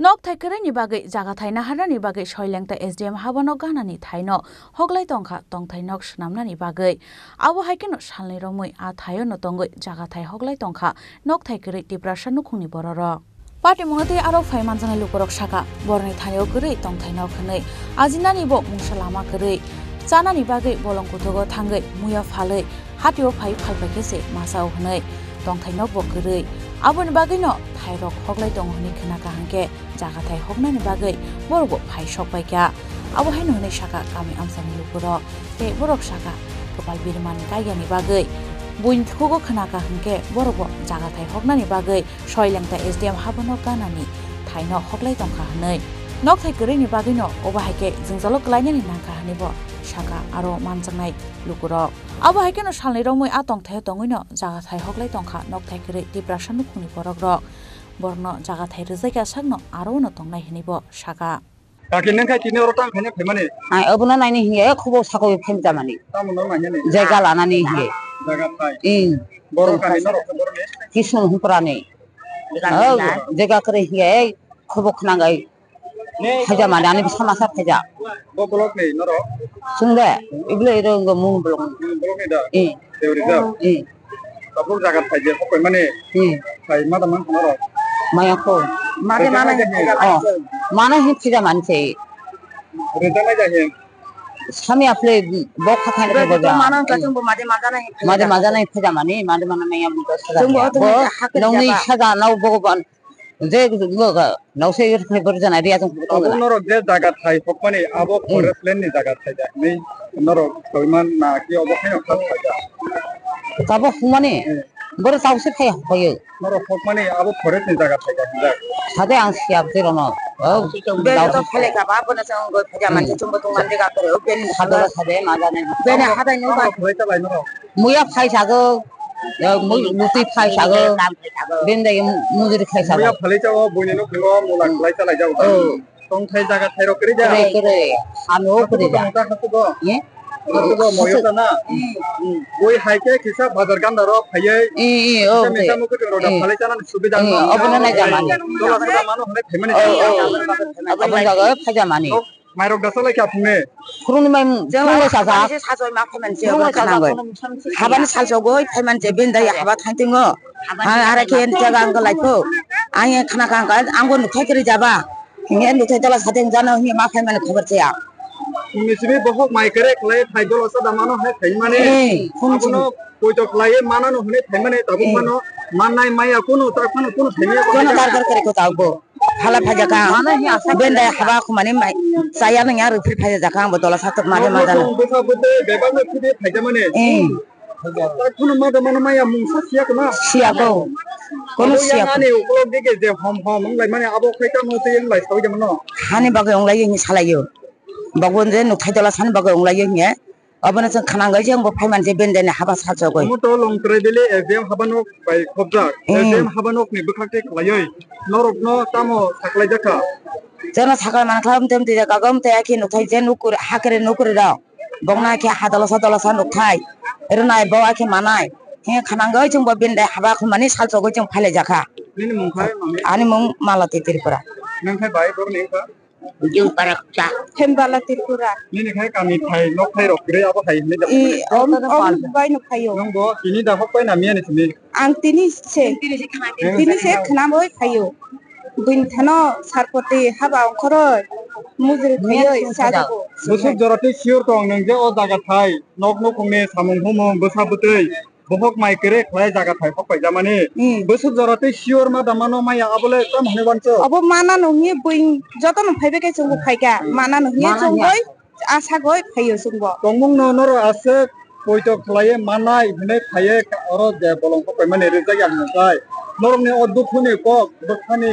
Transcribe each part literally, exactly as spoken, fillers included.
Nokthai kwrwini bagwi jagathai naharnani bagwi Soilengta S D M habano ganani thaino hoklai tongkha tongthai nok swnamnani bagwi. Abo hai kheno salni romwi a thaio no tongwi jagathai hoklai tongkha nokthai kwrwi Tiprasa nukhungni bororok. Patimungno tei aro phai manjaknai lukurok saka, borokni thanio kwrwi tongthai nok hwnwi ajinani bo mungsa lama kwrwi chanani bagwi bolong kuthugo thangwi muya phalwi hatio phai phalpaikhe se masa o hwnwi tongthai nokbo kwrwi. Aboni bagwino thairok hoklai tongo hwnwi khna kaham khe jagathai hoknani bagwi borokbo phai sok paikha. Abo haino hwnwi saka kami amsani lukurok tei borok saka kwpal birimani kaigani bagwi buini thugo khna kaham khe borokbo jagathai hoknani bagwi Soilengta S D M habano ganani thaino hoklai tongkha hwnwi. Nokthai kwrwini bagwino obo hai khe jwngjalo kwlainani nangkha hwnwi bo saka aro manjaknai lukurok. Abo hai kheno salni romwi a tongthaio tongwino jagathai hoklai tongkha nokthai kwrwi Tiprasa nukhungni borokrok. Borokno jagathai rwjakya sakno aro no tongnai hwnwi bo saka. Kaki nang khai tini oro tang khaina phaimani? Ai, obono naini hiya, e, khubo sakoi phaimani. Tamo no nainani? Jaga lanani hiya. Jaga thai. Ing. Borok kami norok borok ni? Kisung huprani. Oh, jaga kre hiya, e, khubo khnangai. Phaijamani, ani bwsa masa phaija. Bo block ni norok? Chwng de, ibole iro wngkha mung block ni. Mung block ni da? Eh. Tei rijak? Eh. Tabuk jaga phaija, hokoi mani? Eh. Phai ma da man khana rok? Maya kho. Made mana hin phaija? Oh, mana hin phaijamani se. Rijak nai ja hin? Sami aple bo kha kha ni phaija. Mana ka chwng bo made mana hin phaija. Made mana hin phaijamani, made mana nai ya bo. Chwng bo to bo hakhe nongni jaba. Saja nao Bhogoban. Je, logo, nokse yor phai bor jana ria tong. Abo norok je jaga thai hokmani, abo forest land ni jaga thai da hinwi norok sawi man na ki obo haino kha thai da. Tabo hokmani, boro tausi phai hokpaio. Norok hokmani abo forest ni jaga thai da hinjak. Sade ang siya bwtwi rono. Oh, bel to phale ka ba, bono chwng goi phaja manse chumbo tong mande ga kore, o bel ni sade, sade ma jane. Bel ni hadai no ba. Muya phai sago, ya, mu-, mutwi phai sago, bini dagi mujuri khai sago. Muya phalai chao, buini nukhingo mula khlai chalai jago. Oh. Tongthai jaga thairok kwrwi ja? Kwrwi, kwrwi. Hano kwrwi ja. Tongthai hasugo? Ye? Hasugo moyo jana? Hmm. Bui hai khe kisa bazar ganda rok phaiwi. Eh, eh, oh, kisa misa mukwi rok da phalai chana subida no. Obono nai jamani. Tola sida mano hwnwi phaimani. Oh, oh. Aboni jaga phai jamani. Mairok da salai kha phungne. Phuruni mai phungo sasa. Phuruni sasa. Habani salsogoi phaiman je bini dagi haba thaintingo. Ang ara khe jaga ang laipho. Ang khna kha ang bo nukhai kri jaba. Hinge nukhai tola sateng jana hinge ma phaimani khobor chaya. Phungni simi bohok mai kere khlai phai dolo sada mano hai phaimani. Eh, phung abono poito khlai manano hwnwi phaimani tabuk mano mannai maya kunu tak phano kunu phaimani. Kono dar dar kare ko tabo. Phala phaijak ang. Bendai haba khumani mai chaya nang ya rwphri phaijak ang bo tola satok mani ma jana. Bwsa bwtwi bebak no khudi phaijamani. Eh. Tak phano ma da mano maya mungsa siya kma. Siya ko. Kono siya ko. Ani ukolog dige je hom hom wng lai mani abo khai tamo tei wng lai sawi jamano. Hani bagwi wng lai hinwi salaio. Bagwi je nukhai tola sani bagwi wng lai hinwi. Obono chwng khna wngwi je wngbo phaiman je bendai ni haba sachogwi. Omo to Longtrai Valley S D M habanok bai khobjak. Hmm. S D M habanok ni bwkhak tei khlaiwi norokno tamo saklai jakha? Chwngno sakla mankha, amtwi amtwi jaga o amtwi akhe nukhai je nukur hakre nukur rok. Bokno akhe ha dolosa dolosa nukhai. Rwnai bo akhe manai. He khna wngwi chwngbo bendai haba khumani salchogwi chwng phailai jakha. Nini mung khai mami? Ani mung Malati Tripura. Nang khai bai borok ni wngkha? Jung parak cha. Hembala Tripura. Nini khai kami thai, nok thai rok kwrwi abo hai hinwi da. I, om, om bai no phaio. Nwng bo tini da hok pai na miya ni simi? Ang tini se, tini se khna bai phaio. Buini thano sarpoti haba ongkhoroi mujri phaio. Busuk jora tei sure tong nwng je o jaga thai, nok nukhung ni samung humung bwsa bwtwi. Bohok mai kwrwi khlai jaga thai hok paijamani. Hmm. Bwswk jora tei sure ma da mano maya abole tamo hinwi wancho. Abo mana no hinwi bui joto no phaibai khe chwngbo phaikha. Hmm. Mana no hinwi chwngbo asa goi phaio chwngbo. Tongmung no noro aswk poito khlaiwi manai hinwi phaiwi oro je bolong hok paimani rijak ya hinwi sai. Norok ni o dukhu ni kok bwkhani,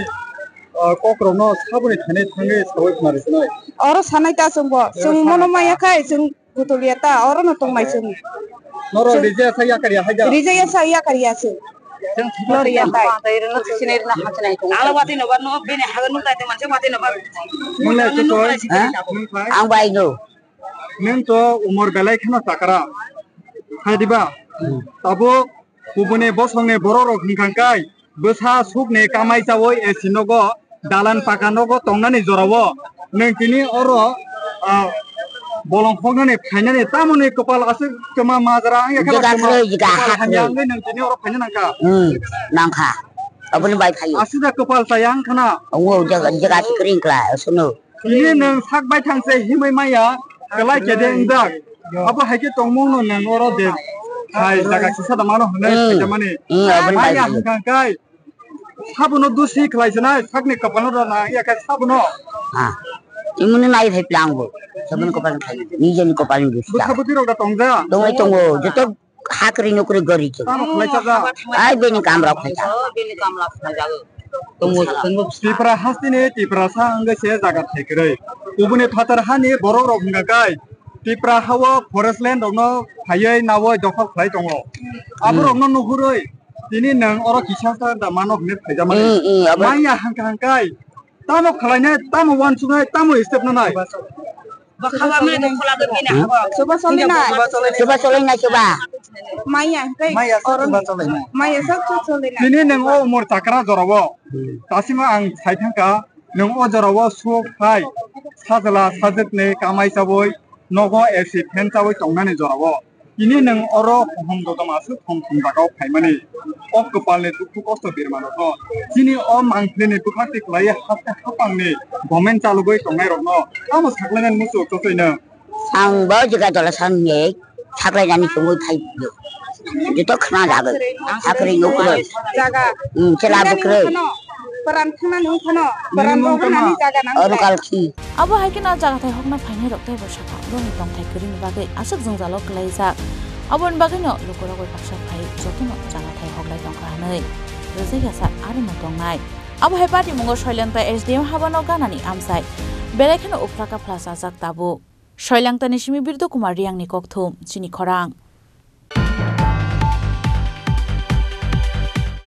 ah, kok rok no saboni thani thangwi sawi khna rwkhnai. Oro sanai ta chwngbo. Chwng mono maya khai chwng Kutulia ta, oro no tong mai chwng. Norok rijaya sa yakar ya haida? Rijaya sa yakar ya chwng. Chwng thiklo riya tai. Ala wati no ba no bini haga nung tai te manse wati no ba. Mune chukoi? Ha? Ang bai no. Nung to umor belai kheno chakra. Hai diba? Hmm. Tabuk kubuni bosongni borok rok hingkang kai. Bwsa sukni kamai chawi A C nogo. dalan paka nogo tongnani jorao nwng tini oro, ah, bolong hoknani phainani tamoni kwpal aswk kwma majra wngya khe ba Jaga kwma kwrwi, jaga kwpal ha hamya kwrwi. Wngwi nwng tini oro phaina nangkha. Hmm, nangkha. Aboni bai phaio. Aswk da kwpal chaya wngkhana. Wngo, jaga, jaga kwrwi wngkla, aswkno. Tini nwng sak bai thangse himwi maya, kwlai kede wngjak. Abo hai khe tongmungno nwng oro de hai jaga kisa da mano hwnwi Hmm. saijamani. Hmm, aboni bai Maya phaio. Hwnkha khe, sabono dusi khlai sinai, sakni kopalno rwna ya khe sabono. Ah, imuni nai phai plang bo. Sabun kopal khai. Nijeni kopal ni dusi. Bwsa bwtwi rok da tongja. Tongwi tongo, joto ha kwrwi no kwrwi gori chwng. Tamo khlai chaja. Ai bini kam rok khai ta. Tongo, tongo. Tipra hasteni Tiprasa wngwi se jaga thai kwrwi. Kubuni phatar hani borok rok hwnkha khe Tipra hao forest land rokno phaiwi nawi dokhol khlai tongo. Aborokno nuhurwi tini nwng oro kisa sa da mano hwnwi phaijamani. Hmm, hmm, abo. Manya hangka hangkai tamo khlainai, tamo wansuknai, tamo step nanai. Chuba choli nai. Chuba choli nai, chuba. Maya hwnkhe Maya sa oro chuba choli nai. Maya sa chuba choli nai. Tini nwng o umor chakra jorao. Hmm. Tasima ang sai thangka, nwng o jorao sok phai. Sajla sajwkni kamai chawi, nogo A C fan chawi tongnani jorao. Tini nwng oro hohom dodom aswk thong thong jagao phaimani. O kwpalni dukhu kosto birmanokno. Chini o mangphlini bwkhakti kwlaiwi haste hapangni government chalogwi tongnairokno tamo saklainani muchuk chotwi nwng. Ang bo jaga dola san ye saklainani chumui phai. Joto khna jagwi. Sakri nukro. Jaga. Hmm, chela bwkrwi. Paran thangna nung phano, paran rok nani jaga nang. Oro kal khi. Abo hai kheno jaga thai hokna phainai rok tei bo sakha, borokni tongthai kwrwini bagwi aswk jwngjalo kwlaijak. Aboni bagwino lukurok bai baksa phai jotono jaga thai hoklai tongkha hwnwi rwjak ya sak arwino tongnai. Abo hai patimungo Soilangta S D M habano ganani amchai belai kheno uphla kaphla chajak tabuk. Soilangtani simi Birdu Kumar Riyangni kokthum, chini khorang.